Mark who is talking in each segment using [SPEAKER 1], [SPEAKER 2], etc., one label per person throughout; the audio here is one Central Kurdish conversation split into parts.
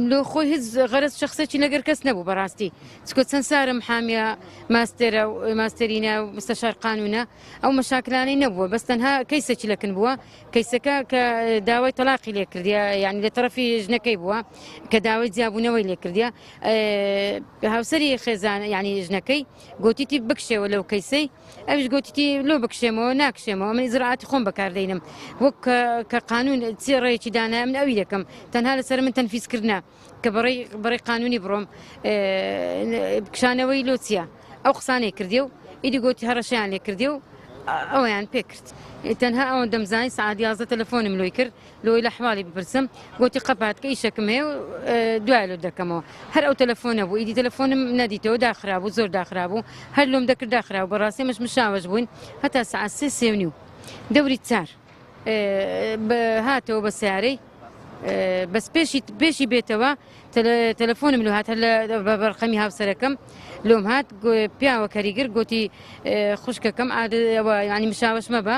[SPEAKER 1] لۆ خۆی هیچ غەرەز شەخسێکی لەگەر کەس نەبوو بەڕاستی چکۆ چەند سارم حامیە ماستێرە و ماستەرینە و مستەشار قانونە ئەو مەشاکلانەی نەبووە بەس تەنها کەیسێکی لەکن بووە کەیسەکە کە داوای تەلاقی لێ کردیە یعنی لە تەرەفی ژنەکەی بووە کە داوای جیابوونەوەی لێ کردیە هاوسەری خێزان یعنی ژنەکەی گوتیتی بکشێوە لەو کەیسەی ئەویش گوتیتی لۆ بکشێمەوە ناکشێمەوە من ئیجرائاتی خۆم بەکاردەینم وەک کە قانون چی ڕێیەکی دانایە من ئەوی دەکەم تەنها لەسەر من تەنفیزکردنە کە بەڕێی بەڕێی قانونی بڕۆم کشانەوەی لۆ چییە ئەو قسانەی کردی و ئیدی گوتی هەڕەشەیان لێ کردی و ئەویان پێکرد تەنها ئەوەن دەمزانی سعات 11 تەلەفۆنم لۆی کرد لۆی لە حواڵی بپرسم گۆتی قەپات کە ئیشەکم هەیە و دوای لۆت دەکەمەوە هەر ئەو تەلەفۆنە بوو ئیدی تەلەفۆنم نەدیتەوە داخرابوو زۆر داخرابوو هەر لۆم دەکرد داخرابوو بەڕاستی ئەمەش مشاوەش بووین هەتا سەعات سێ سێ و نیو دەوری چار هاتەوە بە سیارەی بەس پێشی پێشی بێتەوە تەلەفۆنم لۆ هات هەر لە بە بەرقەمی هاوسەرەکەم لۆم هات پیاوە کەریگر گۆتی خوشکەکەم ئەوە ینی مشاوەش مەبە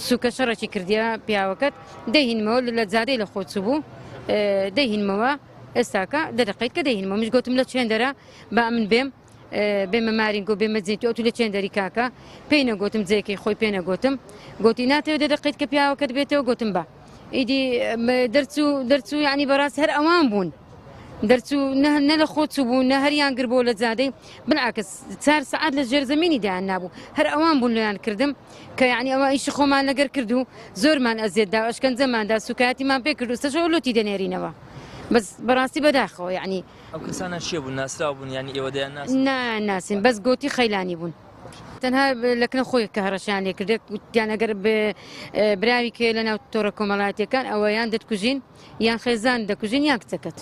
[SPEAKER 1] سوکە شەڕێکی کردیە پیاوەکەت دەیهینمەوە لە جادەی لە خۆ چوبوو دەیهینمەوە ئێستاکە دەدەقیت کە دەیهینمەوە منش گوتم لە چێندەرە با من بێم بێمە مارینگۆ بێمە جێتی ئەو تو لە چێندەری کاکە پێی نەگوتم جێکی خۆی پێ نەگوتم گوتی ناتەوێت دەدەقیت کە پیاوەکەت بێتەوە گوتم بە ئیدی دەرچوو دەرچوو یعنی بەڕاست هەر ئەوان بوون دەرچوو نە لە خۆ چوو نە هەریان گر بۆ لە جادەی بالعکس چار سەعات لە ژێر زەمینی دایان نابوو هەر ئەوان بوون لۆیان کردم کە یعنی ئەوە ئیشی خۆمان لەگەر کرد و زۆرمان ئەزیەت دا ئەشکەنجەمان دا سوکایەتیمان پێ کرد و سەشەوە لۆتی دەنێرینەوە بەس بەڕاستی بەداخەوە یعنی
[SPEAKER 2] ئەو کەسانە چێ بوون ناسراو بوون یانی ئێوە دەیان ناسن؟
[SPEAKER 1] نایان ناسین بەس گۆتی خەیلانی بوون تەنها لەکنە خۆی کە هەڕەشەیان لێ کردێ وتیان ئەگەر براوی کێ لەناو تۆڕە کۆمەڵایەتیەکان ئەوە یان دەتکوژین یان خێزان دەکوژین یان کچەکەت.